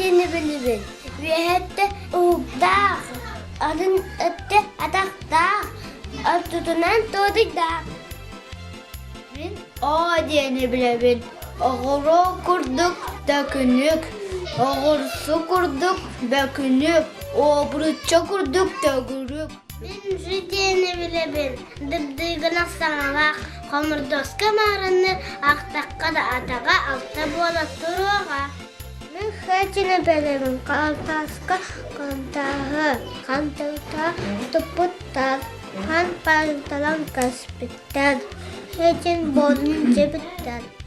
диэни билэбин. Үөһэ өттө уһуктаах, атын өттө атахтаах, ортотунан туодуйдаах. Мин О диэни билэбин. Оҕуруо курдук төкүнүк, оҕурсу курдук бөкүнүк, обручча курдук төгүрүк. Мин Ж диэни билэбин. Дыбдыгынах саҥалаах, хомурдуоска маарынныыр, ахтахха да атаҕа алта буола туруоҕа. Мин Х диэни билэбин. Хантааска хантааһы, хантыыта туппуттар, хан панталан кэспиттэр, Х диэн буолун дьэбиттэр.